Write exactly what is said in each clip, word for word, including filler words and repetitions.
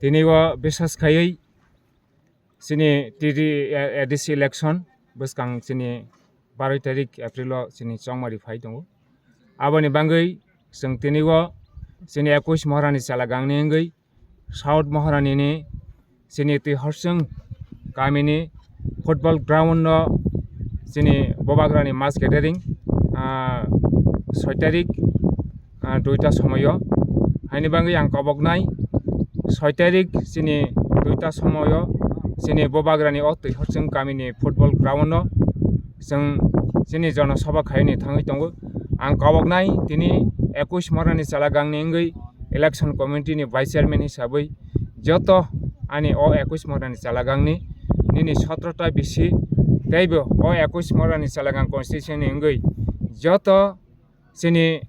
Tini o bisas khaiwi chini T D, eh, A D C election bwskang chini baroi tarik April o chini chongmari phai tongo. Aboni bangwi chwng tini o chini ekush Moharani chwla gangni wngwi South Moharani ni chini Twi Horsing kamini football ground no chini Bubagrani mass gathering, ah, soi tarik, ah, duita somoyo. Haini bangwi ang koboknai soi tarik chini duita somoyo chini Bubagrani o Twi Horsing kamini football ground no chwng chini jono sabha khaini thangwi tongo. Ang koboknai tini ekush Moharani chwla gangni wngwi election committee ni vice chairman hisabwi joto ani o ekush Moharani chwla gangni nini sotro ta bisi teibo o ekush Moharani chwla gang constituency ni wngwi joto chini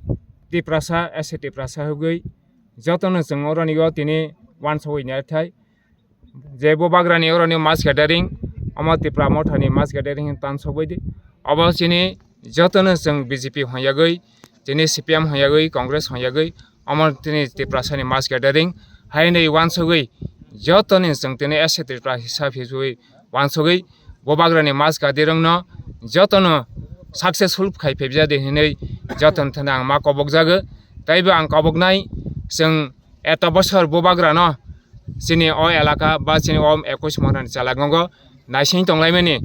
Tiprasa, S C Tiprasa hwgwi jotono chwng oroni o tini uansugwi naithai. Je Bubagrani oroni mass gathering, omo Tipra Mothani mass gathering hin tansogwi di. Obo chini jotono chwng B J P hwnjagwi, chini C P M hwnjagwi, Congress hwnjagwi, omo tini Tiprasani mass gathering. Haini uansugwi jotoni chwng tini S C Tripura hisab hisui uansugwi Bubagrani mass gathering no jotono successful khai phebjadi hinwi jotono thani ang ma kobokjago. Teibo ang koboknai chwng eto bosor Bubagrano chini o elaka ba chini o ekush Moharani chwla gango naising tonglaimani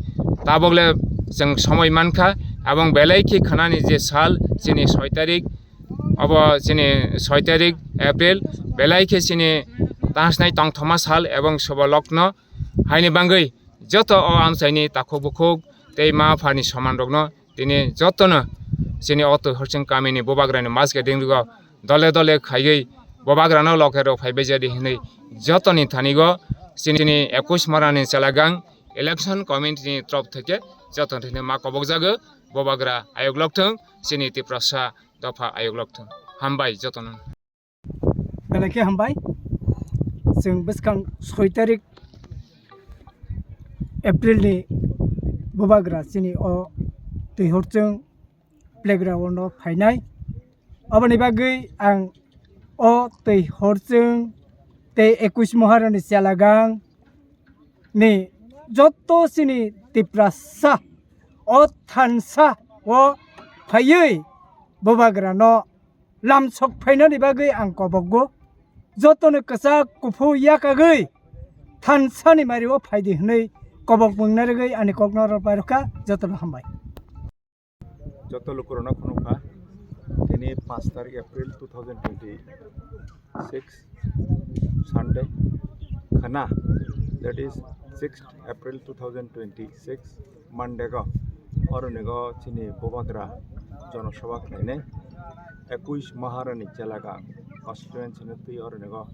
tabokle chwng somoi mankha, abong belai khe khwnani je sal chini soi tarik, obo chini soi tarik April belai khe chini tansnai tongthoma sal ebong sobo lokno haini bangwi joto o amchaini takhuk bukhuk tei ma phani soman rokno tini jotono chini o Twi Horsing kamini Bubagrani mass gathering rwgo dole dole khaiwi Bubagrano loke rok phaibai jadi hinwi jotoni thanigo chini ekush Moharani chwla gang election committee ni trop theke joto thani ma kobokjago Bubagra ayok lokthung chini Tiprasa dopha ayok lokthung. Hambai jotono. Belai khe hambai. Chwng bwskang soi tarik April ni Bubagra chini o Twi Horsing playground o phainai. Aboni bagwi ang o Twi Horsing tei ekush Moharani chwla gang ni joto chini Tiprasa o thansa o phaiwi Bubagrano lamsok phainani bagwi ang kobokgo. Jotono kwchak kuphur yakagwi thansani mario phaidi hwnwi kobok mwngnarigwi ani kokno ropai rwkha. Jotono hambai. Joto lukurokno khunukha, tini panch tarik April two thousand twenty-six, Sunday, khana, that is sixth April two thousand twenty-six, Monday go, oronigo chini Bubagra jonosabha khlainai, ekush Maharani Chelagang constituency ni twi oronigo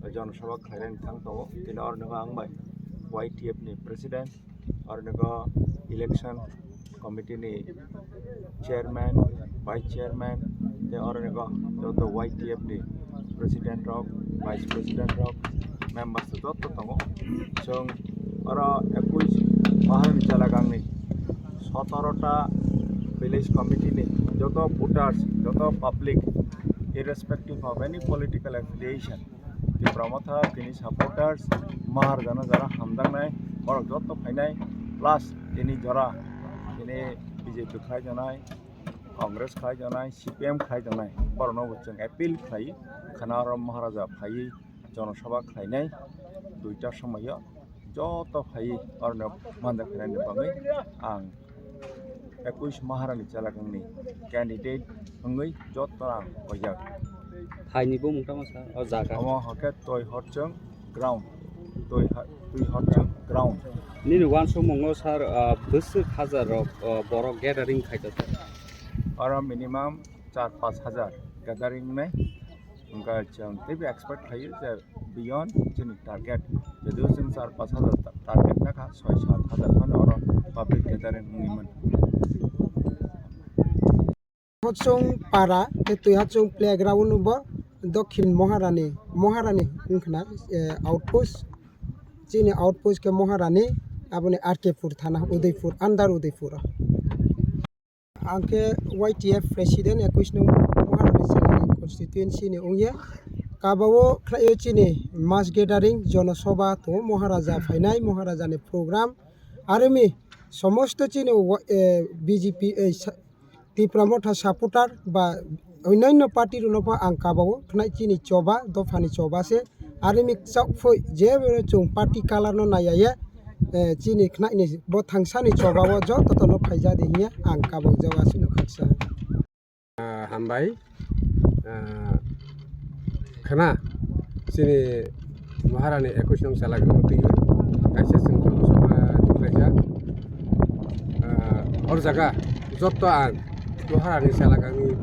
jonosabha khlainani thang tongo, tini oronigo ang bai Y T F ni president, oronigo election committee ni chairman, vice chairman, tei oronigo joto Y T F ni president rok, vice president rok, members joto tongo. Chwng oro ekush Maharani Chelagang ni sotoro ta village committee ni joto voters, joto public, irrespective of any political affiliation, Tipra Motha, tini supporters, Maharajano jara hamjaknai, borok joto phainai, plus tini jora, tini B J P khlai janai, Congress khlai janai, C P M khlai janai, borokno bo chwng appeal khlai, khana oro Maharaja phaiwi jonosabha khlainai, duita somoio joto phaiwi oroni manjak khlainani bagwi ang ekush Maharani Chelagangni candidate wngwi joto ang koijak. Phaini bumung tamo sa o jaga? Omo hwnkhe Twi Horchwng ground, Twi ha-, Twi Horchwng ground. Nini uansukmungo sir, ah, bwswk hajar rok, ah, borok gathering khaito? Oro minimum char panch hajar gathering wngnai. Hwnkhe chwng teibo expect khlaio je beyond chini target. Jodio chwng char panch hajar ta-, target nakha, soi sat hajar phano oro public gathering wngwi mano. Hochung para tei Twi Hochung playground bo Dokhin Moharani, Moharani wngkhna, eh, outpost. Chini outpost khe Moharani, aboni R K pur thana, Udaipur, under Udaipur. Ang khe Y T F president, ekush nung Maharani Chelagang constituency ni wngya. Kabao khlaio chini mass gathering, jonosobha tongo, Maharaja phainai, Maharajani program, aroni somosto chini wa-, eh, B J P, eh, sa-, Tipra Motha supporter ba onyanyo party rokno pho ang kabao khnai chini choba, dophani choba se. Aroni chokphoi je bero chwng party color no naiya ye, eh, chini khnai ni bo thangsani choba o joto tono phaijadi hiya ang kabao jaga sino khaksa. Ah, hambai. Ah, khna chini Maharani ekush nong sala gwnang twi kaisa chwng joto sobha tikhlaijak. Ah, hor jaga joto ang Maharani sala gwnangni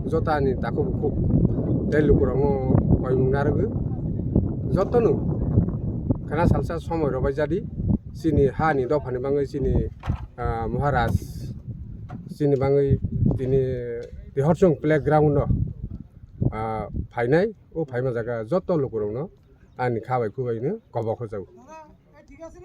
joto ani takhuk bukhuk tei lukurokno koimung narwgwi jotono khna salsa somoi rwbaijadi chini hani dophani bagwi chini ah, Maharaj chini bagwi tini Tihorsong playground o, ah, phainai, o phaima jaga joto lukurokno ani kha bai khu bai no kobok hojago.